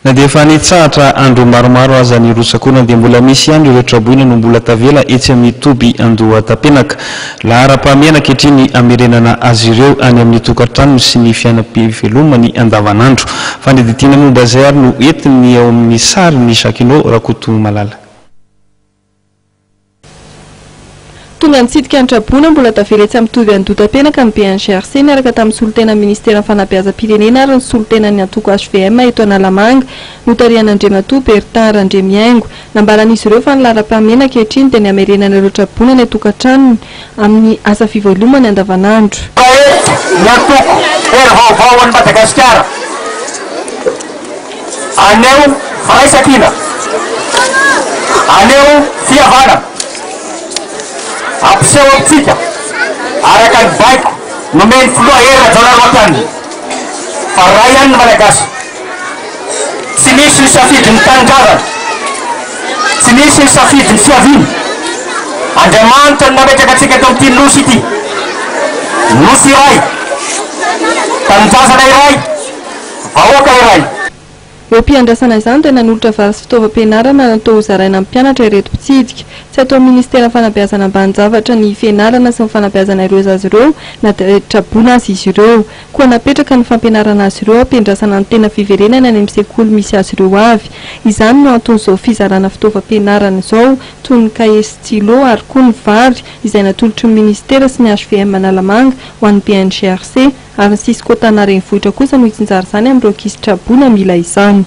Na dia efa nitsahatra andro maromaro aza ny rotsak'orana dia mbola misy ihany ireo traboina no mbola tavela etsy amin'ny toby Andohatapenaka. Laharam-pahamehana ankehitriny ny hamerenana azy ireo any amin'ny tokantranony sy ny fiainam-pivelomany andavanandro. Fanadihadiana momba izay ary no entiny ao amin'ny sarin'i Jacquinot Rakotomalala. Tonga nitsidika ny traboina mbola tavela etsy amin'ny toby Andohatapenaka ny BNGRC niaraka tamin'ny solontenan'ny Ministeran'ny Fanabeazam-pirenena ary ny solontenan'ny antoko hvm eto Analamanga, notarihan'Andriamatoa Bertin Randriamihaingo. Nambaran'izy ireo fa ny laharam-pahamehana ankehitriny dia ny hamerenana ireo traboina any an-tokantranony amin'ny asa fivelomany andavanandro. Eto ny antoko Hery Vaovao an'i Madagasikara. Haneho firaisankina. Haneho fihavanana. Hampiseho amintsika, araka ny baiko nomen'ny Filoha Hery Rajaonarimampianina, fa ray ihany ny Malagasy. Tsy misy ny safidy ny tanindrazana. Tsy misy ny safidy ny fiaviana. Andriamanitra no nametraka antsika eto amin'ity Nosy ity. Nosy iray. Tanindrazana iray. Vahoaka iray. Eo am-piandrasana izany dia nanolotra vary sy fitaovam-pianarana natao hozaraina amin'ny mpianatra ireto mpitsidika. Tsy ataon'ny Ministeran'ny Fanabeazana ambanin-javatra ny fianarana sy ny fanabeazana ireo zaza ireo na dia traboina aza izy ireo. Koa napetraka ny fampianarana azy ireo am-piandrasana ny tena fiverenany any amin'ny sekoly misy azy ireo avy. Izany no anton'izao fizarana fitaovam-pianarana izao toy ny kahie sy stylo ary koa ny vary izay natolotry ny Ministera sy ny hvm Analamanga ho an'ny BNGRC. Ary ny Cisco Tana renivohitra kosa no hitsinjara izany amin'ireo ankizy traboina mila izany.